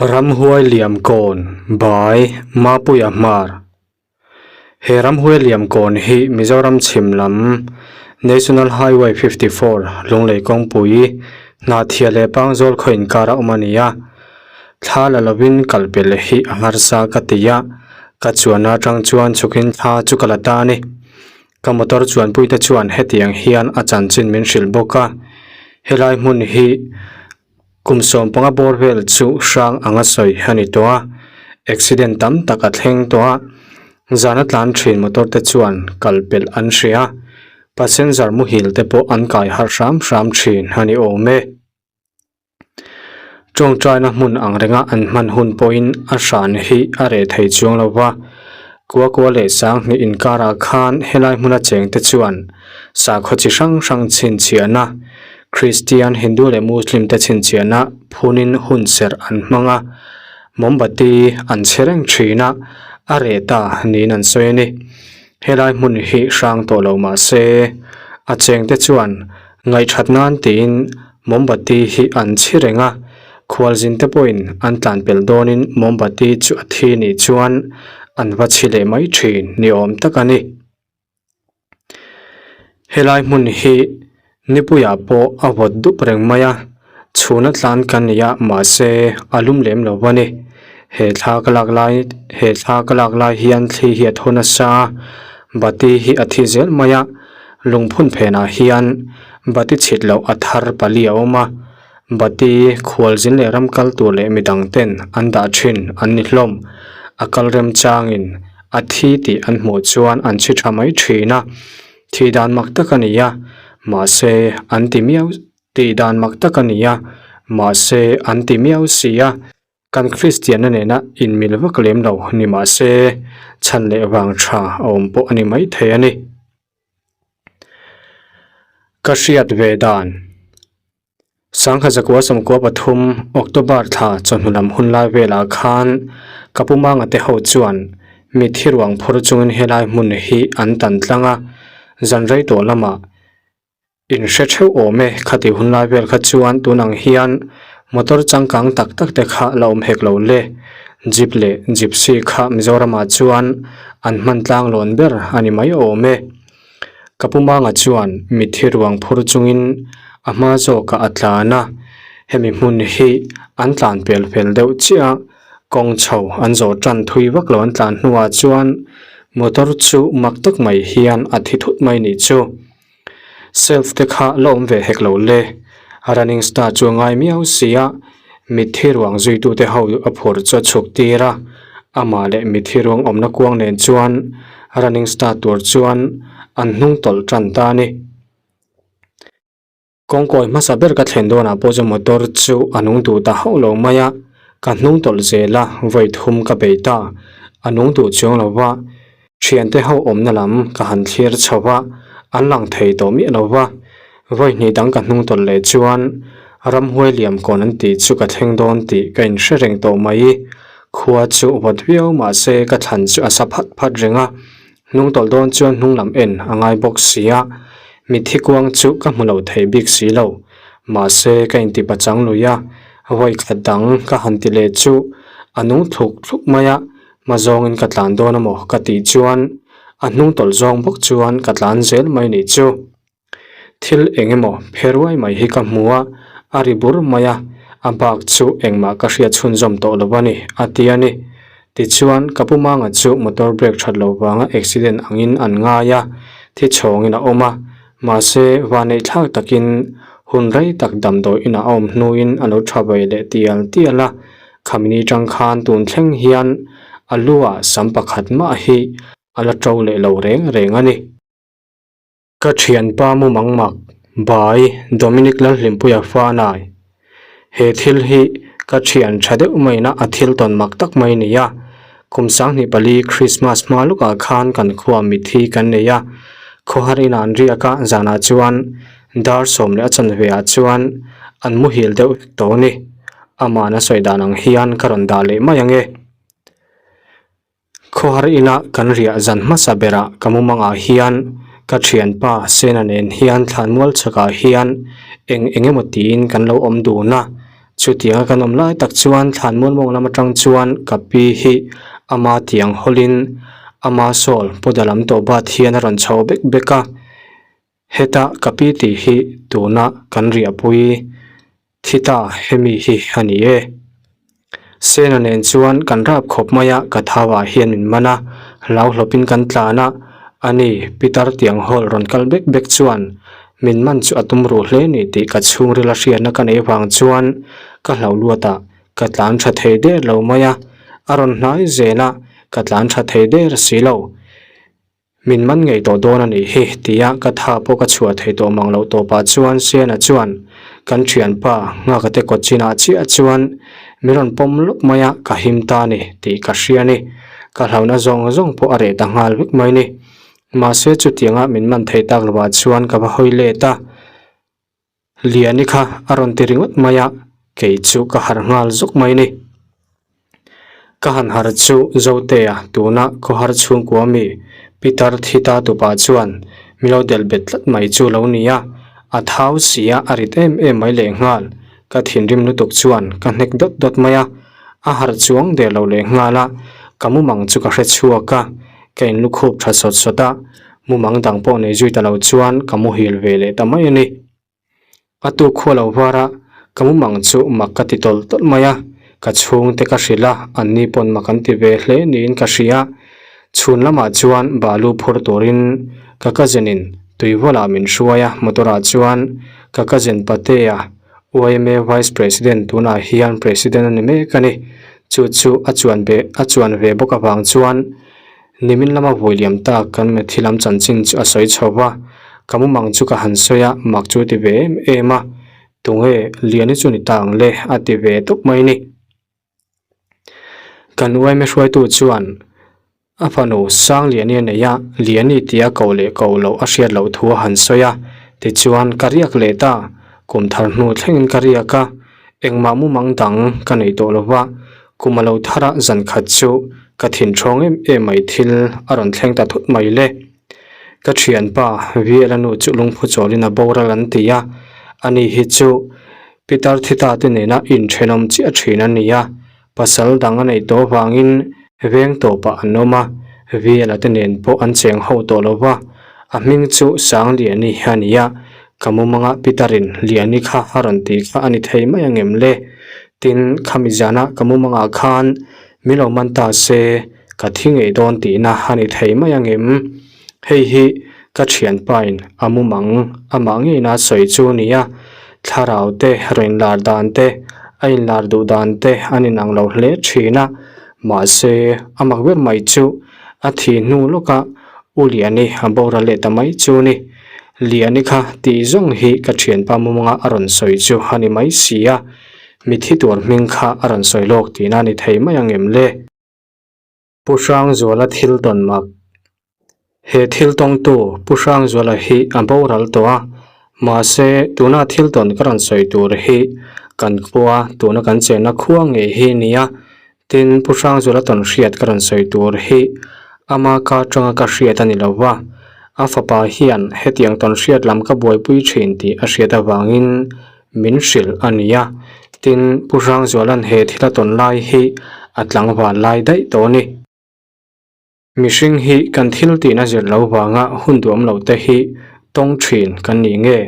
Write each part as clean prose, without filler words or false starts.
Ramhuai Liamkawn by Mapuia Hmar He Ramhuai Liamkawn hi Mizoram chhim lam National Highway 54 Lunglei kawngpui Hnahthial leh Pangzawl khaw inkar a awm a ni a. Thla la lovin kal pel hi a ngharsa ka ti a, ka chuanna atang chuan chhukin thla chu ka la ta a ni. Ka motor chuanpuite chuan hetiang hian a chanchin min hrilh bawk a, helai hmun hi Kum 15 bawr vel chu hrang anga sawi a ni tawh a, accident tam tak a thleng tawh a, zana tlan thin motor te chuan kal pelh an hria a, passenger muhil te pawh an kai harh hram hram thin a ni awm e. Tawngtaina hmun ang renga an hman hun pawhin a hran hi a reh thei chuang lo va, Kuakua leh Sanghnih inkarah khan helai hmuna chengte chuan sakhaw chi hrang hrang chhinchhiahna, Kristian, Hindu leh Muslim te chhinchhiahna phunin hun serh an hmang a, mombati an chhe reng thin a, a reh ta niin an sawi a ni. Helai hmun hi hrang tawh lo mah se, a chengte chuan ngaihthat nan tiin mombati hi an chhi reng a, khualzin te pawhin an tlan pelh dawnin mombati chu a thi nih chuan an va chhi leh mai thin ni awm tak a ni. Helai hmun hi nipuiah pawh a vawt dup reng mai a, chhuna tlan kan ni a mahse a lum lem lo a ni. He thla ka lak lai he thla ka lak lai hian thli hi a thaw nasa a, bati hi a thi zel mai a, lungphun phenah hian bati chhit loh a thar pali a awm a, bati khualzin leh ram kal tur leh midang ten an dah thin an ni hlawm. A kal remchangin A thi tih an hmuh chuan an chhi tha mai thin a, thih dan mak tak a ni a, mahse an ti miau tih dan mak tak a ni a, mahse an ti miau si a, kan Kristianna nena inmil vak lem lo ni mahse chhan leh vang tha a awm pawh a ni maithei a ni. Ka hriat ve dan. Sangha zakua sawmkua pathum October thla chawhnu lam hun lai velah khan ka pu Manga te ho chuan mitthi ruang phur chungin helai hmun hi an tan tlang a, zan rei tawh lamah in hre theuh awm e khati hun lai vel kha chuan tun ang hian motor changkang tak tak te kha la awm hek lo le, jeep leh gypsy kha Mizoramah chuan an hman tlang lawn ber a ni mai awm e. Ka pu Manga chuan mitthi ruang phur chungin a hma zawkah a tlan a, hemi hmun hi an tlan pel fel deuh chiah a, kawng chho an zawh tan thui vak lo an tlan hnuah chuan motor chu mak tak mai hian a thi thut mai nih chu. Self te kha la awm ve hek lo le, running star chu a ngai miau si a, mitthi ruang zuitute ho a phur chu a chhuk tir a, amah leh mitthi ruang awmna kuang nen chuan running star tur chuan an hnung tawlh tan ta a ni. Kawngkawi hmasa ber ka thlen dawnah pawh chu motor chu a nung duh ta hauh lo mai a, ka hnung tawlh zel a, vawi thum ka bei ta, a nung duh chuang lo va, thiante ho awmna lam ka han thlir chho va, an lang thei tawh miah lo va, vawi hnih dang ka hnung tawlh leh chuan ramhuai liam kawn an tih chu ka thleng dawn tih ka inhre reng tawh mai. Khua chu vawt viau mahse ka thlan chu a sa phat phat reng a, hnung tawlh dawn chuan hnung lam en a ngai bawk si a, mitthi kuang chu ka hmu lo thei bik si lo. Mahse ka inti pachang lui a, vawi khat dang ka han ti leh chu a nung thluk thluk mai a, hma zawngin ka tlan dawn amaw ka tih chuan a hnung tawlh zawng bawk chuan ka tlan zel mai nih chu. Thil eng emaw phe ruai mai hi ka hmu a, a ri bur mai a, a bak chu engmah ka hriat chhunzawm tawh lo a ni, a ti a ni. Tichuan, ka pu Manga chu motor brake that lo vanga accident angin an ngai a, thi chhawngin a awm a, mahse vanneih thlak takin hun rei tak damdawi inah a awm hnuin a lo tha ve leh tial tial a, khamini tang khan tun thleng hian a lu ah sam pakhat mah hi a la to leh lo reng reng a ni. Ka thianpa mumang mak, Bai Dominic Lalhlimpuia Fanai. He thil hi ka thian tha deuh maina a thil tawn mak tak mai ni a. Kum 2004 Christmas hma lukah khan kan khua mithi kan nei a, khawhar inah an riak a, zanah chuan dar sawm leh a chanve ah chuan an muhil deuh vek tawh a ni. Amahna sawi dan ang hian ka rawn dah leh mai ange. Khawhar ina kan riah zan hmasa berah ka mumangah hian ka thianpa Sena nen hian thlanmual chhakah hian eng eng emaw tiin kan lo awm dun a. Chutianga kan awm lai tak chuan thlan mual mawng lam atang chuan ka pi hi ama tiang hawlin ama sawl pawda lam tawh bat hian a rawn chho bek bek a. Heta ka pi tih hi tuna kan riahpui thi ta hemi hi a ni e. Sena nen chuan kan rap khawp mai a, ka thau ah hian min man a, hlau hlawpin kan tlan a, ani Peter tiang hawl rawn kal bek bek chuan min man chu a tum ruh hle ni tih ka chhungril a hriatna ka neih vang chuan ka hlauh luat ah ka tlan tha thei der lo mai a, a rawn hnai zel a, ka tlan tha thei der si lo. Min man ngei tawh dawn a nih hi, tia ka tha pawh ka chhuah thei tawh mang loh tawpah chuan Siana chuan kan thianpa Nghaka te kawt chinah chiah chuan min rawn pawm lawk mai a, ka him ta a ni tih ka hria a ni. Ka hlauhna zawng zawng pawh a reh ta nghal vek mai ni. Mahse chutianga min man thei tak lovah chuan ka va hawi let a. Liani kha a rawn ti ringawt mai a, kei chu ka harh nghal zawk mai ni. Ka han harh chu Zotea tuna khawhar chhungkua mi Peter thi ta tupa chuan mi lo delh bet tlat mai chu lo ni a, a thau si a, a rit em em mai lehnghal. Ka thinrim lutuk chuan ka hnek dawt dawt mai a, a harh chuang der lo lehnghal a, ka mumang chu ka hre chhuak a, ka inlukhup tha sawt sawt a, Mumang dang pawh nei zui ta lo chuan ka muhil ve leh ta mai a ni. A tuk khua lo var a, ka mumang chu mak ka ti tawlh tawlh mai a, ka chhungte ka hrilh a, anni pawn mak an ti ve hle niin ka hria. Chhun lamah chuan balu phur turin ka cousin in tuivalah min hruai a, motor ah chuan ka cousin Patea, yma Vice President tunah hian President a ni mek a ni. Chu chu a chuan ve a chuan ve bawk avang chuan Nimin lama vawi liam tak kan Methi lam chanchin chu a sawi chho va, ka mumang chu ka han sawi a, mak chu ti ve em em a, tunge Liani chu ni ta ang le a ti ve tawp mai ni. Kan uaime hruaitu chuan a fanu Sangliani a nei a, Liani tia ko leh ko loh a hriat loh thu a han sawi a, tichuan ka riak leh ta, kum thar hnu thlengin ka riak a, Engmah mumang dang ka nei tawh lo va, kum a lo thar a zan khat chu ka thin ṭhawng em em mai thil a rawn thleng ta thut mai le. Ka ṭhianpa Viela nu chu lungphu chawlin a boral an ti a, ani hi chu Peter Thita te nena inthenawm chiah ṭhin a ni a, pasal dang a neih tawh vangin veng tawpah an awm a, Viela te nen pawh an cheng ho tawh lo va, a hming chu Sangliani a ni a, ka mumanga Peter-in Liani kha a rawn tih kha a ni thei mai angem le? Tin, khami zana ka mumangah khan min lo man ta se, ka thi ngei dawn tihna a ni thei mai angem? Hei hi ka thianpain a mumang amah ngeina sawi chu a ni a, thlarau te rawn inlar dan te, a inlar duh dan te an inang lo hle thin a, mahse a mak ber mai chu a thih hnu lawka U Liani a boral leh ta mai chu a ni. Liani kha tih zawng hi ka thianpa mumanga a rawn sawi chu a ni mai si a, mithi tur hming kha a rawn sawi lawk tihna a ni thei mai angem le? Pu Hrangzuala thil tawn mak. He thil tawngtu Pu Hrangzuala hi a boral tawh a, mahse tuna thil tawn ka rawn sawi tur hi kan khua, tuna kan chenna khua ngei hi a ni a, tin Pu Hrangzuala tawn hriat ka rawn sawi tur hi ama ka atanga ka hriat a ni lo va, a fapa hian hetiang tawn hriat lam ka buaipui thin tih a hriat avangin Min hrilh a ni a, tin Pu Hrangzuala'n he thil a tawn lai hi a tlangval lai daih tawh a ni. Mihring hi kan thil tihna zir lo vanga hun duam lo te hi tawng thin kan ni nge,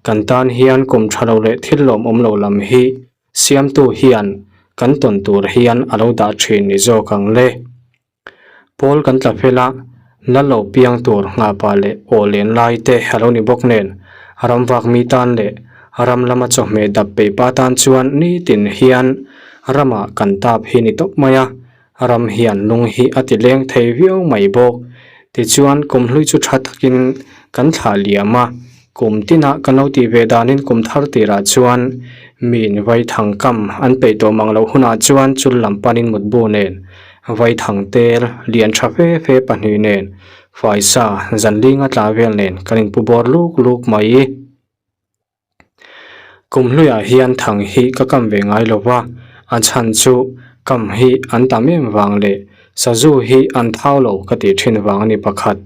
kan tan hian kum tha lo leh thil lawmawm lo lam hi siamtu hian kan tawn tur hian a lo dah thin ni zawk ang le. Pawl kan tla fel a, la lo piang tur nghahpah leh aw len lai te a lo ni bawk nen, ram vak mi tan leh ram lama chawhmeh dap peih pa tan chuan nitin hian ramah kan tap hi ni tawp mai a, ram hian lung hi a ti leng thei viau mai bawk. Tichuan kumhlui chu tha takin kan thlah liam a, kum tinah kan lo tih ve danin kum thar tirah chuan miin vaithang kam an peih tawh mang loh hunah chuan chul lam panin mutbu nen Vaithang tel lian tha fe fe pahnih nen faisa zanlinga tla vel nen kan inpu bawr luk luk mai. Kum hluiah hian thang hi ka kam ve ngai lo va, a chhan chu kam hi an tam em vang leh sazu hi an thau lo ka tih thin vang a ni pakhat.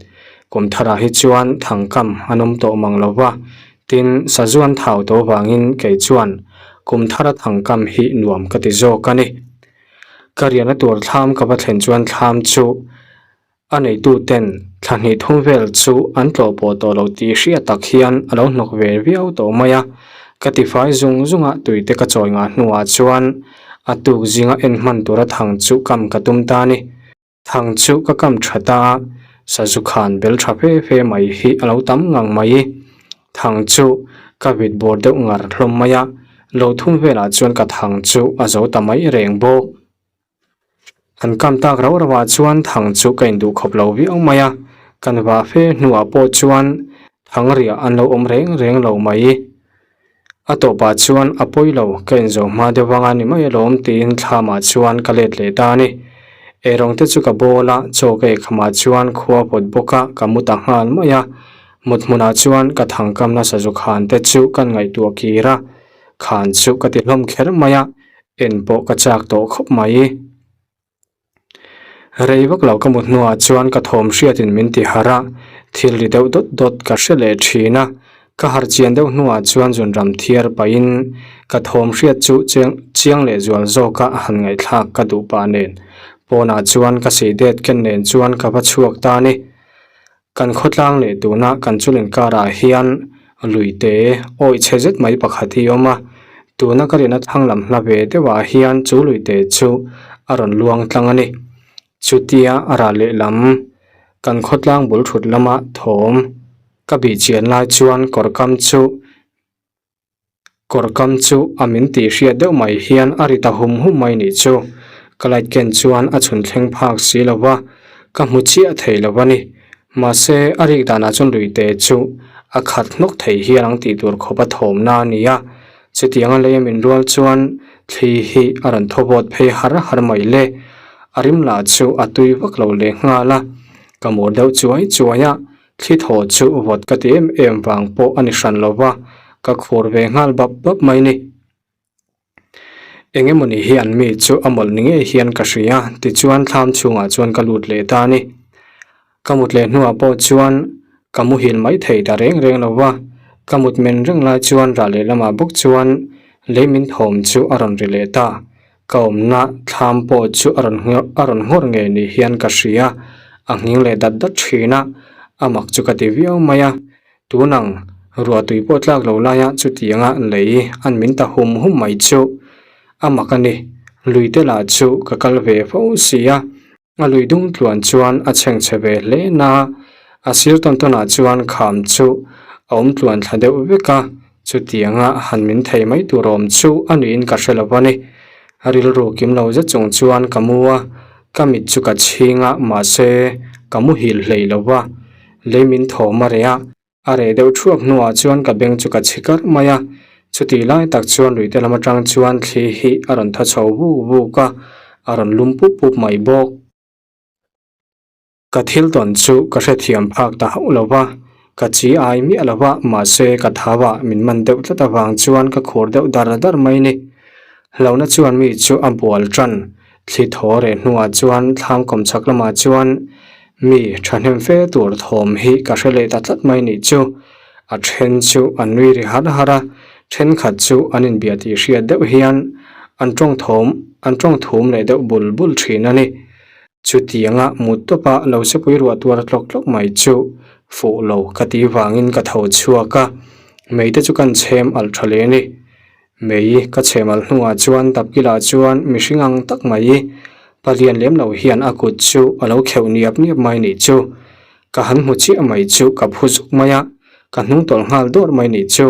Kum tharah hi chuan thang kam an awm tawh mang lo va, tin sazu an thau tawh vangin kei chuan. Kum thara thang kam hi nuam ka ti zawk a ni. Ka riahna tur thlam ka va thlen chuan thlam chu a neitu ten thla hnih thum vel chu an tlawh pawh tawh lo tih hriat tak hian a lo hnawk ve viau tawh mai a. Ka tifai zung zung a tui te ka chawi ngah hnuah chuan a tuk zinga en hman tura thang chu kam ka tum ta a ni. Thang chu ka kam tha ta, sazu khan bel tha fe fe mai hi a lo tam ngang mai. Thang chu ka vit bawr deuh ngar hlawm mai a, lo thum velah chuan ka thang chu a zo ta mai reng bawk. An kam tak rauh rauh ah chuan thang chu ka induh khawp lo viau mai a, kan vah fe hnuah pawh chuan thang riah an lo awm reng reng lo mai. A tawpah chuan a pawi lo, ka inzo hma deuh anga ni mai alawm tiin thlamah chuan ka let leh ta a ni. Eirawng te chu ka bawl a, chaw ka ei khamah chuan khua pawt bawk a, ka mu ta nghal mai a. Mut hmunah chuan ka thangkam nasa zu khan te chu kan ngaihtuah kir a, khan chu ka ti hlawm kher mai a, en pawh ka chak tawh khawp mai. Rei vak lo ka mu hnuah chuan ka thawm hriatin min ti harh a, thil ri deuh dawt dawt ka hre leh thin a. Ka harh chian deuh hnuah chuan zunram thiar pahin ka thawm hriat chu chiang chiang leh zual zawka han ngaihthlak ka duh pah nen pawnah chuan ka sei det ken nen chuan ka va chhuak ta a ni. Kan khawtlang leh tuna kan chulin karah hian luite awi chhe zet mai pakhat hi a awm a, tuna ka rinna thlang lam hla ve deuhah hian chu luite chu a rawn luang tlang a ni. Chutia a rah lehlam kan khawtlang bul thut lama thawm ka bih chian lai chuan kawr kam chu Kawr kam chu a min tih hriat deuh mai hian a ri ta hum hum mai nih chu. Ka light ken chuan a chhun thleng phak si lo va, ka hmu chiah thei lo a ni. Mahse, a rik danah chuan luite chu a khat hnawk thei hian ang tih tur khawp a thawmna a ni a. Chutianga lei a min rual chuan thli hi a rawn thaw vawt phei har har mai le. A rim lah chu a tui vak lo lehnghal a, ka mur deuh chuai chuai a. Thli thaw chu vawt ka ti em em vang pawh a ni hran lo va, ka khur ve nghal bap bap mai ni. Eng emawni hian mi chu a mawlh ni ngei hian ka hria, tichuan thlam chhungah chuan ka lut leh ta a ni. Ka mut leh hnuah pawh chuan ka muhil mai thei ta reng reng lo va, ka mut men reng lai chuan rah leh lamah bawk chuan lei min thawm chu a rawn ri leh ta. Ka awmna thlam pawh chu a rawn a rawn nghawr ngei ni hian ka hria, a nghing leh dat dat thin a, a mak chu ka ti viau mai a. Tunang ruah tui pawh tlak lo laia chutianga lei an min ta hum hum mai chu a mak a ni. Lui te lah chu ka kal ve fo si a, a lui dung tluan chuan a chhengchhe ve hle na, a sir tawn tawnah chuan kham chu a awm tluan thla deuh vek a. Chutianga han min thei mai tur awm chu a niin ka hre lo a ni. Rilru kim lo zet chung chuan ka mu a, ka mit chu ka chhing a, mahse ka muhil hlei lo va. Lei min thawm a reh a, a reh deuh thuak hnuah chuan ka beng chu ka chhi karh mai a. Chutih lai tak chuan luite lam atang chuan thli hi a rawn tha chho vuk vuk a, a rawn lum pup pup mai bawk. Ka thil tawn chu ka hrethiam phak ta hauh lo va, ka chi ai miah lo va, mahse ka thau ah min man deuh tlat avang chuan ka khur deuh dar dar mai ni. Hlauhna chuan mi chu a bual tan, thli thaw reh hnuah chuan thlam kawm chhak lamah chuan mi thahnem fe tur thawm hi ka hre leh ta tlat mai nih chu. A then chu an nui ri har har a, thenkhat chu an inbia tih hriat deuh hian an tawng thawm an tawng thum leh deuh bul bul thin a ni. Chutianga mut tawpa lo sepui ruah tuar tlawk tlawk mai chu fuh lo ka tih vangin ka tho chhuak a, mei te chu kan chhem alh tha leh a ni. Mei ka chhem alh hnuah chuan Tapkilah chuan mihring ang tak mai palian lem lo hian a kut chu a lo kheuh niap niap mai nih chu. Ka han hmu chiah mai chu ka phu zuk mai a, ka hnung tawlh nghal dawr mai nih chu.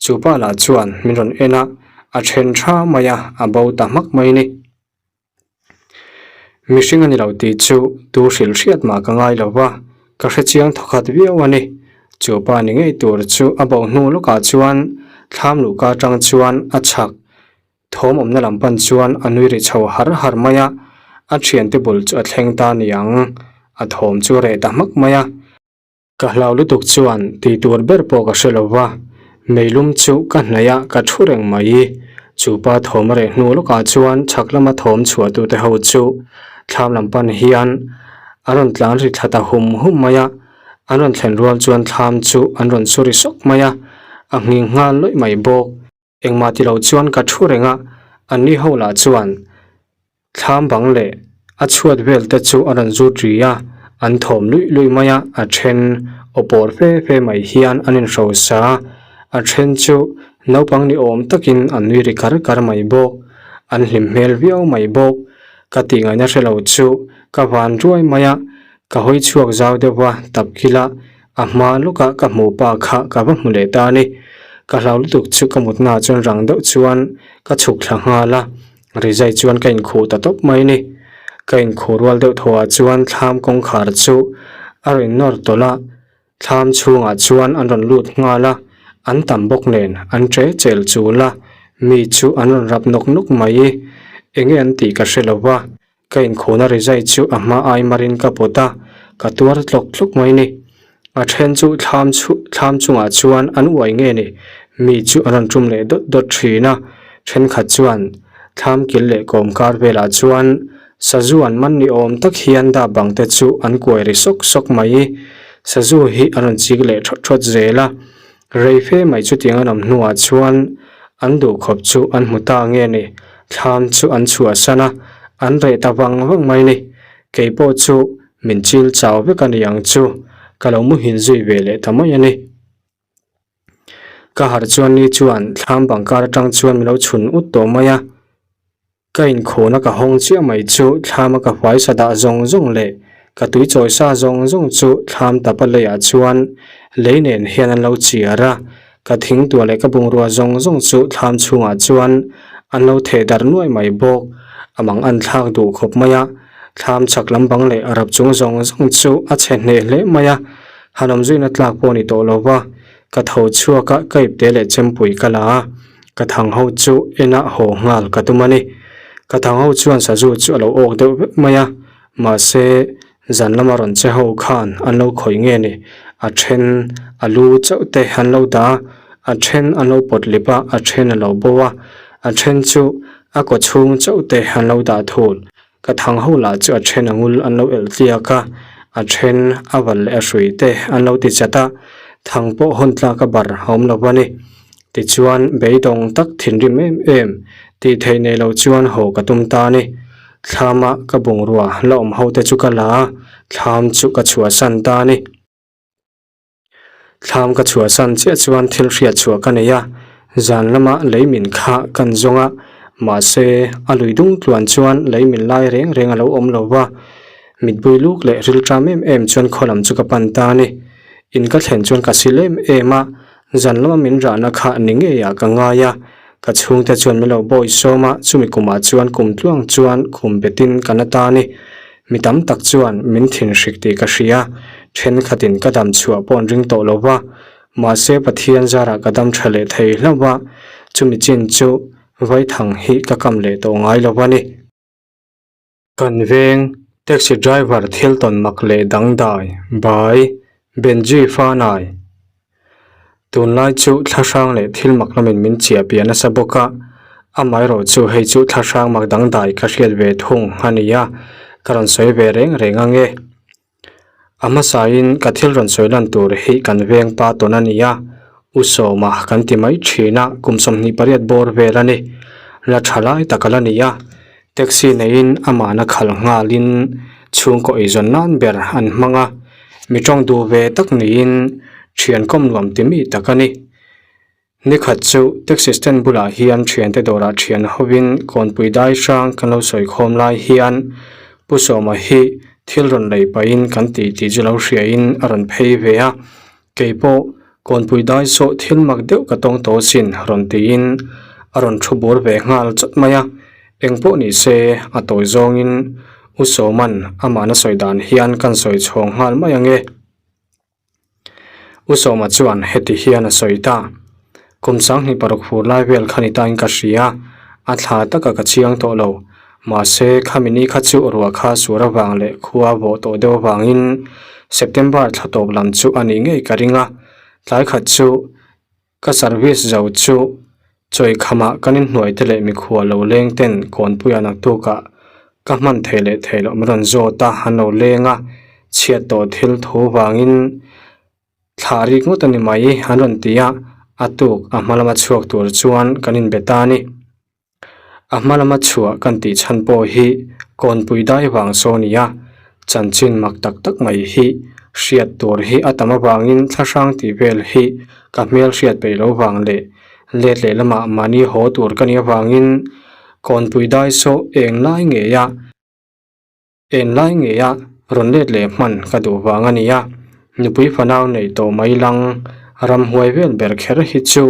Chu pa lah chuan min rawn en a, a then tha mai a, a bo ta hmak mai ni. Mihring a ni lo tih chu tu hrilh hriat mah ka ngai lo va, ka hre chiang thawkhat viau a ni. Chu pa ni ngei tur chu a bo hnu lawkah chuan thlam luhka atang chuan a chhak thawm awmna lam pan chuan a nui ri chho har har mai a, a thiante bul chu a thleng ta niang, a thawm chu a reh ta hmak mai a. Ka hlau lutuk chuan tih tur ber pawh ka hre lo va, meilum chu ka hnaih a ka thu reng mai. Chu pa thawm a reh hnu lawkah chuan chhak lama thawm chhuah tute ho chu thlam lam pan hian an rawn tlan ri thla ta hum hum mai a, an rawn thlen rual chuan thlam chu an rawn su ri sawk mai a, a nghing nghal lawih mai bawk. Engmah ti lo chuan ka thu reng a, anni ho lah chuan thlam bang leh a chhuat vel te chu a rawn zut ri a, an thawm luih luih mai a, a then aw pawr fe fe mai hian an inhrosa a, a then chu naupang ni awm takin an nui ri kar kar mai bawk, an hlim hmel viau mai bawk, ka tih ngaihna hre lo chu ka van ruai mai a, ka hawi chhuak zau deuh va tap kila A hma lawkah ka hmuh pa kha ka va hmu leh ta a ni. Ka hlau lutuk chu ka mutnaah chuan rang deuh chuan ka chhuk thla nghal a, rizai chuan ka inkhuh ta tawp mai ni. Ka inkhuh rual deuh thawhah chuan thlam kawngkhar chu a rawn nawr tawlh a, thlam chhungah chuan an rawn lut nghal a, an tam bawk nen an che chel chul a, mi chu an rawn rap nawk nawk mai. Enge an tih ka hre lo va, Ka inkhawhna rizai chu a hma ai marin ka pawt a, ka tuar tlawk tlawk mai ni. A then chu thlam chhu thlam chungah chuan an uai nge ni, mi chu an rawn tum leh dawt dawt thin a. Thenkhat chuan thlam kil leh kawm kar velah chuan sazu an man ni awm tak hian dap bang te chu an kuai ri sawk sawk mai. Sazu hi an rawn chik leh thawt thawt zel a. Rei fe mai chutiang an awm hnuah chuan an duhkhawp chu an hmu ta nge ni, thlam chu an chhuahsan a, an reh ta vang vang mai ni. Kei pawh chu min chil chau vek a ni ang chu, ka lo muhil zui ve leh ta mai a ni. Ka harh chuan ni chuan thlam bangkar atang chuan min lo chhun ut tawh mai a. Ka inkhawhna ka hawng chiah mai chu thlama ka hmaisa dah zawng zawng leh ka tui chawi sa zawng zawng chu thlam tapa leiah chuan lei nen hian an lo chiar a, ka thingtuah leh ka bungrua zawng zawng chu thlam chhungah chuan an lo theh darh nuai mai bawk. A mang an thlak duh khawp mai a, thlam chak lam bang leh rap chung zawng zawng chu a chhe hneh hle mai a, han awm zuina tlak pawh a ni tawh lo va, ka tho chhuak a, ka ipte leh chempui ka la a. Ka thang ho chu enah haw nghal ka tum a ni. Ka thang ho chuan sazu chu a lo awk deuh vek mai a, mahse zan lama rawn che ho khan an lo khawih nge ni, a then a lu chauh te an lo dah a, a then an lo pawt lip a, a then a lo bo a, a then chu a kaw chhung chauh te an lo dah thul. Ka thang ho lah chu a then a ngul an lo elh tliak a, a then a val leh a hrui te an lo ti chat a, thang pawh hawn tlak a bar a awm lo a ni. Tichuan beidawng tak thinrim em em tih theih nei lo chuan haw ka tum ta a ni. Thlama ka bungrua la awm ho te chu ka la a, thlam chu ka chhuahsan ta a ni. Thlam ka chhuahsan chiah chuan thil hriat chhuah ka nei a, zan lama lei min kha kan zawng a, mahse a lui dung tluan chuan lei min lai reng reng a lo awm lo va, mitbui luk leh rilṭam em em chuan khaw lam chu ka pan ta a ni. In ka thlen chuan ka sil em em a, zan lama min rahna kha ni ngeiah ka ngai a, ka chhungte chuan min lo bawi sawm a, chumi kumah chuan kum tluang chuan khum betin ka na ta a ni. Mi tam tak chuan min thinhrik tih ka hria, thenkhatin ka dam chhuah pawh an ring tawh lo va, mahse Pathian zarah ka dam tha leh thei hlauh va, chumi chin chu vaithang hi ka kam leh tawh ngai lo a ni. Kan veng taxi driver thil tawn mak leh dangdai, bai, Benji Fanai. Tunlai chu thlahrang leh thil mak lamin min chiah piah nasa bawk a, amaherawh chu hei chu thlahrang mak dangdai ka hriat ve thung a ni a, ka rawn sawi ve reng reng ang e. A hmasain ka thil rawn sawi lan tur hi kan veng pa tawn a ni a, U Sawma kan ti mai thin a, kum 28 bawr vel a ni. La tha lai tak a la ni a, taxi neiin amahna khalh nghalin chhungkaw eizawn nan ber an hmang a, mi tawng duh ve tak niin thian kawm nuam ti mi tak a ni. Nikhat chu taxi stand bulah hian thiante dawrah thian hovin kawnpui dai hrang kan lo sawi khawm lai hian Pu Sawma hi thil rawn lei pahin kan tih tih chu lo hriain a rawn phei ve a, Kei pawh kawnpui dai sawh thil mak deuh ka tawng tawh sin rawn tiin a rawn thu bur ve nghal chawt mai a, eng pawh ni se a tawi zawngin U Sawman amahna sawi dan hian kan sawi chhawng nghal mai ang e. U Sawma chuan heti hian a sawi ta, Kum 26 fur lai vel kha ni tain ka hria, a thla taka ka chiang tawh lo, Mahse, khami ni kha chu ruah kha sur avang leh khua vawh tawh deuh avangin September thla tawp lam chu a nih ngei ka ring a. Tlai khat chu ka service zo chu chawi khamah kan inhnuai te leh mikhua lo leng ten kawnpuia naktukah ka hman thei leh thei loh min rawn zawt a, an lo leng a, chhiat tawh thil thu vangin Thla rik ngawt a ni mai, an rawn ti a. A tuk a hma lama chhuak tur chuan kan inbe ta a ni. A hma lama chhuah kan tih chhan pawh hi kawnpui dai vang saw a ni a, chanchin mak tak tak mai hi hriat tur hi a tam avangin thlahrang tih vel hi ka hmel hriat peih lo vang leh let leh lamah mahni haw tur ka nih avangin kawnpui dai saw eng lai ngei a En lai ngeia rawn let leh hman ka duh vang a nia, nupui fanau nei tawh mai lang ramhuai vel ber kher hi chu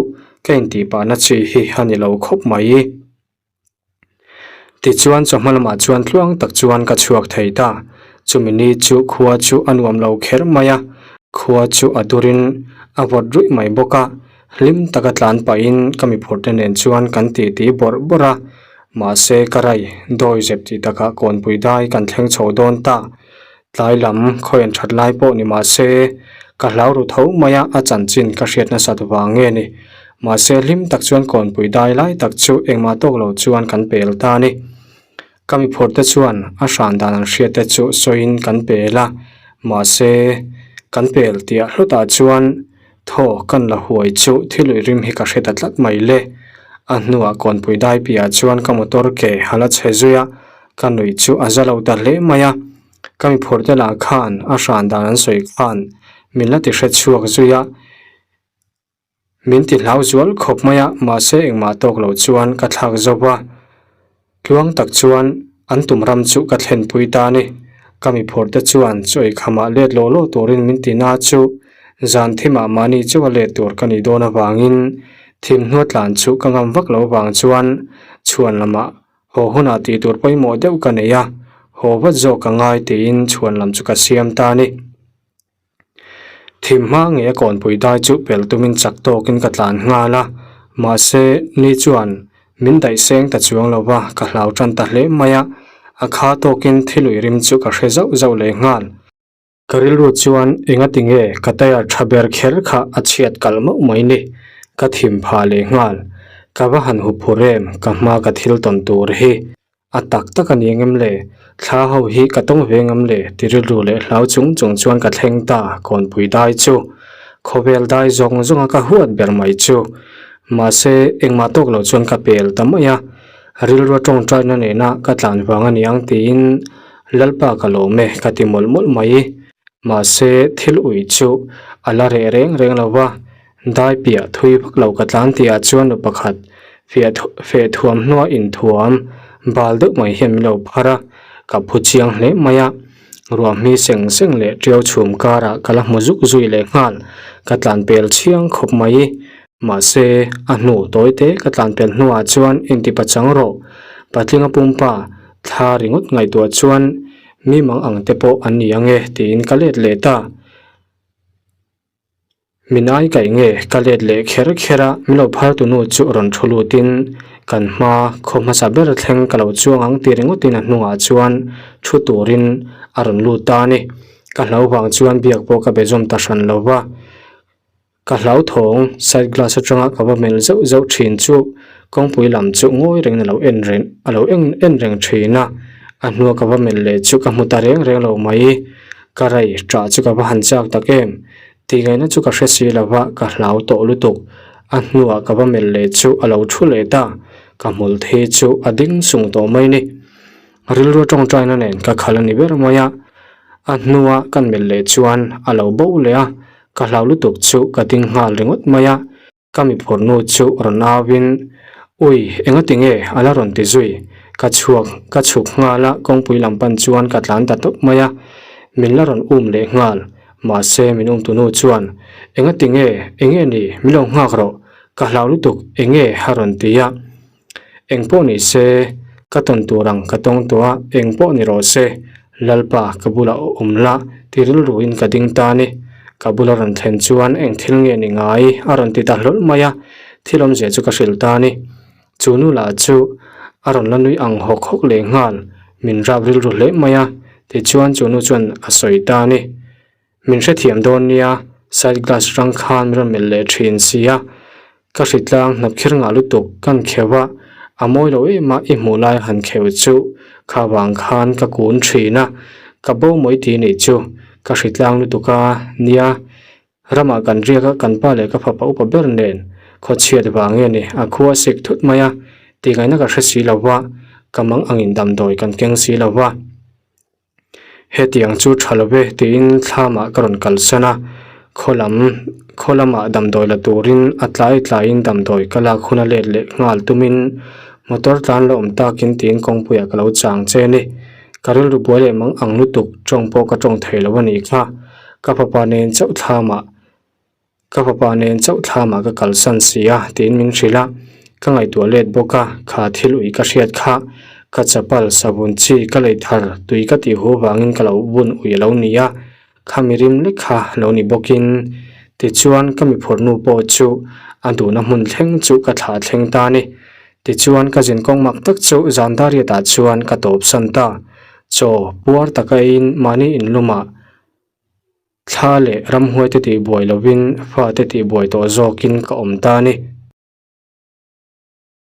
ka intih pahna chi hi a ni lo khawp mai. Tichuan chawhma lamah chuan tluang tak chuan ka chhuak thei ta, chumi ni chu khua chu a nuam lo kher mai a, khua chu a durin a vawt ruih mai bawk a, hlim taka tlan pahin ka miphurte nen chuan kan titi bawrh bawrh a, Mahse ka rai dawi zep tih takah kawnpui dai kan thleng chho dawn ta. Tlai lam khawian that lai pawh ni mahse ka hlau ru tho mai a, a chanchin ka hriat nasat vang nge ni. Mahse hlim tak chuan kawnpui dai lai tak chu engmah tawk lo chuan kan pel ta a ni. Ka miphur te chuan a hran dan an hriat te chu sawiin kan pel a, mahse kan pel tiah hlutah chuan Thaw kan la huai chu thil uih rim hi ka hre ta tlat mai le. A hnuah kawnpui dai piahah chuan ka motor ke a la chhe zui a, ka nuih chu a za lo ta hle mai a. Ka mi phurh te lah khan a hran dan an sawi khan min la ti hre chhuak zui a, min ti hlau zual khawp mai a, mahse engmah tawk lo chuan ka thlak zo va. Tluang tak chuan an tum ram chu ka thlenpui ta a ni. Ka mi phurh te chuan chaw ei khamah let law law turin min ti na chu zan thimah mahni chaw a let tur ka nih dawn avangin thimhnuai tlan chu ka ngam vak lo vang chuan chhuan lamah haw hunah tih tur pawimawh deuh ka nei a, haw vat zawk ka ngai tiin chhuan lam chu ka siam ta a ni. Thim hma ngei a kawnpui dai chu pel tumin chak tawkin ka tlan nghal a, mahse ni chuan min daih seng ta chuang lo va, ka hlau tan ta hle mai a, a kha tawkin thil ui rim chu ka hre zauh zauh leh nghal. Ka rilru chuan engati nge ka tyre tha ber kher kha a chhiat kalh mauh mai ni, ka thim phah leh nghal. Ka va han huphur em, ka hma ka thil tawn tur hi. A tak tak a ni ngam le, thla ho hi ka tawng ve ngam le ti rilru leh hlau chung chung chuan ka thleng ta kawnpui dai chu. Khawvel dai zawng zawng a ka huat ber mai chu. Mahse, engmah tawk lo chuan ka pel ta mai a, rilrua tawngtaina nena ka tlan vang a ni ang tiin Lalpa ka lawm e ka ti mawlh mawlh mai. Mahse, thil ui chu a la reh reng reng lo va, Dai piah thui vak lo ka tlan tihah chuan nu pakhat fiah feh thuam hnua inthuam bal deuh mai hian min lo phar a, ka phu chiang hle mai a. Ruah hmi seng seng leh tiau chhum karah ka la hmu zuk zui leh nghal, ka tlan pel chiang khawp mai. Mahse, a hnu tawi te ka tlan pel hnuah chuan inti pachang rawh, patlinga pumpa thla ringawt ngaihtuah chuan mi mang ang te pawh an ni ang e tiin ka let leh ta. Min ai kaih nge ka let leh kher kher a, min lo phar tu nu chu rawn thu lutin kan hma khaw hmasa ber thleng ka lo chuang ang ti ringawtin a hnungah chuan thu turin a rawn lut ta a ni. Ka hlau vang chuan biak pawh ka be zawm ta hran lo va, ka hlauthawng side glass atanga ka va melh zauh zauh thin chu kawngpui lam chu ngawi rengin a lo en reng a lo en en reng thin a, a hnua ka va melh leh chu ka hmu ta reng reng lo mai. Ka rei ṭah chu ka va han chak tak em? Tih ngaihna chu ka hre si lo va, ka hlau tawh lutuk. A hnuah ka va melh leh chu a lo thu leh ta, ka hmul thi chu a ding sung tawh mai ni. Rilru tawngtaina nen ka khal a ni ber mai a, a hnua kan melh leh chuan a lo bo leh a, ka hlau lutuk chu ka ding nghal ringawt mai a. Ka mi phurnu chu rawn auin, Ui, engati nge? a la rawn ti zui. Ka chhuak, ka chhuk nghal a, kawngpui lam pan chuan ka tlan ta tawp mai a. Min la rawn um leh nghal. Mahse, min um tunu chuan, Engati nge? Enge ni? Min lo nghak rawh. Ka hlau lutuk, enge? a rawn ti a. Eng pawh ni se, ka tawn tur ang ka tawng tawh a, eng pawh ni rawh se, Lalpa ka bulah awm la ti rilruin ka ding ta a ni. Ka bula rawn thlen chuan eng thil nge ni ngai a rawn ti ta hlawlh mai a, thil awmzia chu ka hrilh ta a ni. Chu nu lah chu a rawn la nui ang hawk hawk leh nghal, min rap rilru hle mai a, tichuan chu nu chuan a sawi ta a ni. Min hrethiam dawn nia, side glass rang khan min rawn melh leh thin sia. Ka hritlang hnap khir ngah lutuk kan kheuh a, a mawi lo em a i hmuh lai han kheuh chu kha vang khan ka kun thin a, ka bo mawi ti nih chu ka hritlang lutuk a nia. Ramah kan riak a, kan pa leh ka fapa upa ber nen. Khawchhiat vang nge ni, a khua sik thut mai a, tihngaihna ka hre si lo va, ka mang angin damdawi kan keng si lo va. Hetiang chu tha lo ve tiin thlamah ka rawn kalsan a, khaw lam khaw lamah damdawi la turin a tlai tlaiin damdawi ka lak hun a let leh nghal tumin motor tlan la awm takin tiin kawngpuiah ka lo chang che a ni. Ka rilru buai leh mang ang lutuk tawng pawh ka tawng thei lo a nih kha. Ka fapa nen chauh thlamah Ka fapa nen chauh thlamah ka kalsan si a tiin min hrilh a, ka ngaihtuah let bawk a, kha thil ui ka hriat kha ka chapal savun chi ka lei thar tui ka tih hu vangin ka lo bun ui a lo ni a, kha mi rim lek kha lo ni bawkin tichuan ka mi phurhnu pawh chu a duhna hmun thleng chu ka thlah thleng ta a ni. Tichuan ka zin kawng mak tak chu zan dariatah chuan ka tawpsan ta, chaw puar taka eiin mahni inlumah Thla leh ramhuai te tih buai lovin fa te tih buai tawh zawkin ka awm ta a ni.